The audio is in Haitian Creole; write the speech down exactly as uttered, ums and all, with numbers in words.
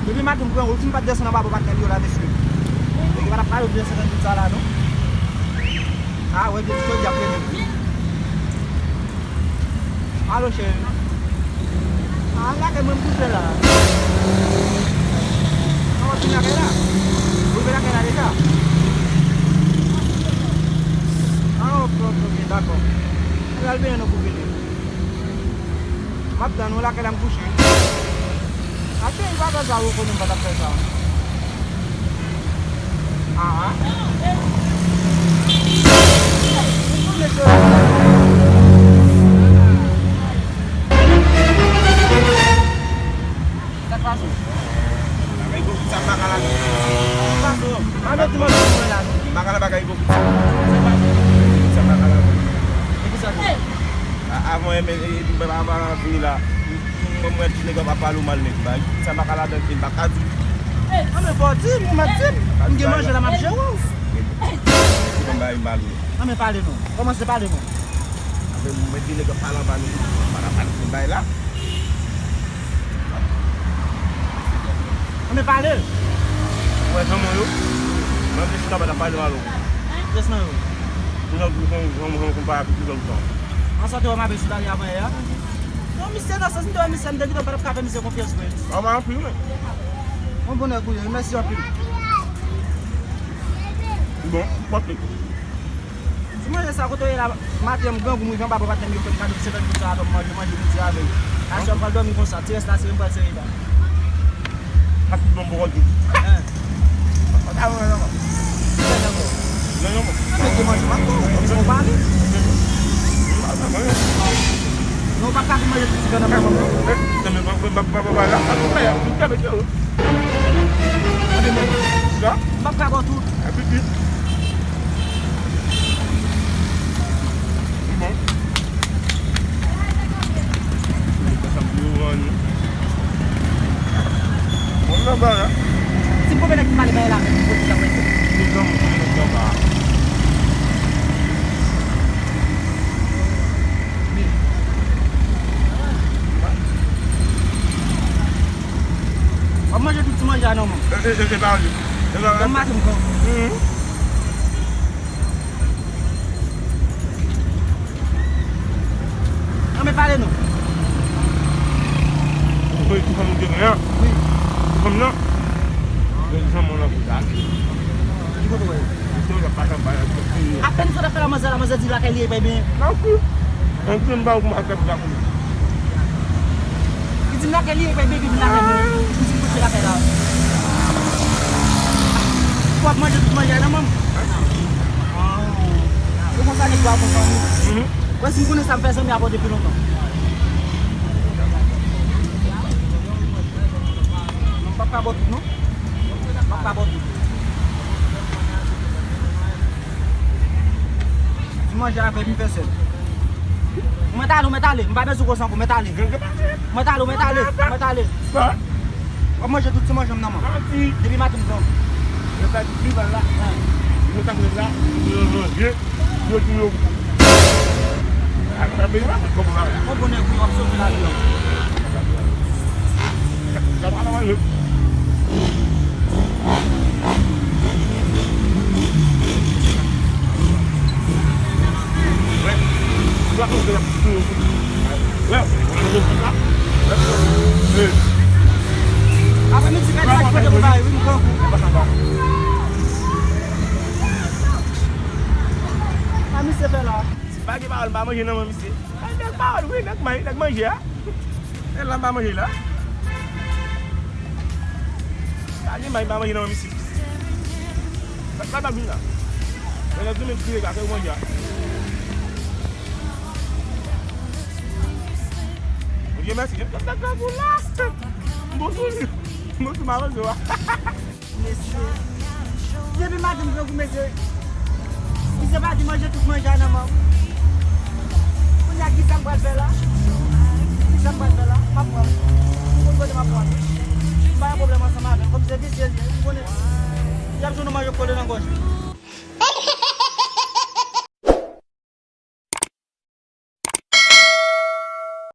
Depi maten m pran wout, si m pa t desann anba bò patnè m yo la, mesye. Nèg yo pa t ap pale de senkant goud sa la, non. A, wè, depi jodi ap rele m. Alo, cheri. A, al lakay mwen, m kouche la. An, w ap vin lakay la? Ou rive lakay la deja? A, ok, ok, ok, dakò. Ou al benyen non pou vini. M ap tann ou lakay la m kouche. A cheri, pa fè sa, ou konnen m pa t ap fè sa. A, a. Ou konnen se Sa k pase? Bagay ipokrit sa m pa ka ladan. Sa k pase? Mande ti manti mwen la. M pa ka ladan bagay ipokrit sa. Sa k pase? Sa m pa ka ladan. E ki sa k pase? A, avan M N, e, e, avan M N vini la, m, m, mwen di nèg yo pa pale w mal nèt. Bagay ipokrit sa m pa ka ladan, e m pa ka di. An men fò w di m, ou mèt di m. M gen manje la, m ap jere w. Ou di m bagay mal wi. An men pale non. Kòmanse pale non. Mwen di nèg yo pale anba nou. Pa ka pale pou bay la. Ann pale. Ou wè zanmi w yo? Mwen vle chita pa t ap pale mal ou. Pyès nan yo. Pou nan pou zanmi w konpare ak tout lòt tan. An sa te wè m ap sou lari avan yè a. Non, misye nan sans m te wè misye, m te gentan pa t ap ka fè misye konfyans vre. An pa anpil men. Yon bon nèg ou ye, mèsi anpil. Bon, pòt li. Ti manje sa kote w ye la, maten m grangou m rive anba bò patnè m yo fè m kado senkant goud sa atò m manje, manje midi avè l. Aswè m pral dòmi konsa, ti rès la se mwen m pral sere la. Ak tout bon bò di. Hein. Pa ta wè non. Fè nan mò. Non, non. Mete manje m ap ba w, ou pale. Non, ou pa ka vin manje tout ti grann nan manman. Non, men pa pa pa la. Ak tout bagay, tout bagay yo. Gade men. Sa? M ap ka ba w tout. Apeti. Bon. Bon, nan ba la. Si m konprann nèg ki pale bay la, men ki kote sa mwen fè. Li granmoun, li granba. W ap manje tout ti manje a non, man. E, e, e, e pa li. E pa li. Bon maten, m pran. Mhm. An men pale non. Ou konn ti fanm ou te gen an? Wi. Ti fanm nan? Gen ti fanm ou nan pou sa. Ki kote w wè? Misye w t ap pase anba la, ti fanm. Apèn sa w t ap fè la manzè, la manzè di lakay li e pa byen. Nan kou. An di m ba ou pou m al fè pou la kou. Li di m lakay li e pa byen, li vin lakay mwen. Li di m kote lakay la. W ap manje tout manje a nan manm. Ou konsa nèg yo a konsa wi. Mhm. Wè si m konnen sa m fè zanmi avè w depi lontan. Non, m p ap ka ba w tout non. M p ap ka ba w tout. Di manje avè m fè sèl. Ou mèt ale, ou mèt ale. M pa bezwen koze ankò, ou mèt ale. Ou mèt ale, ou mèt ale, ou mèt ale. W ap manje tout ti manje m nan man. Depi maten m pran. Yo ta di pi mal la. Yo ta mwen la. Yo manje. Yo touye w. Atrape yo, kòm la. Yon bon nèg wi, w ap sove lavi an. Sa pa nan manje. Apre midi, mèt sa ki pote pou bay, wi, m pran kou. Sa misye fè la? Si pa gen pawòl, m pa manje nan men misye. Ay, nèg pawòl, wi, nèg may, nèg manje a. E la m pa manje la. Pa gen may, m pa manje nan men misye. Sa pa ta vin la. Men lè di men kire ka, se ou manje a. Bondye mèsi, gen tèt nèg grangou la. M bon sou li. M bon sou mawozo a. Mesye. Depi maten m grangou, mesye. Misye pa di manje tout manje a nan men w. Kounye a, kisa m pral fè la? Kisa m pral fè la? M ap pran. Ou konn kote m ap pran. M pa gen pwoblèm ansanm avè l. Kòm se visye l ye, ou konnen. Y ap jwenn yon manje kole nan gòj li.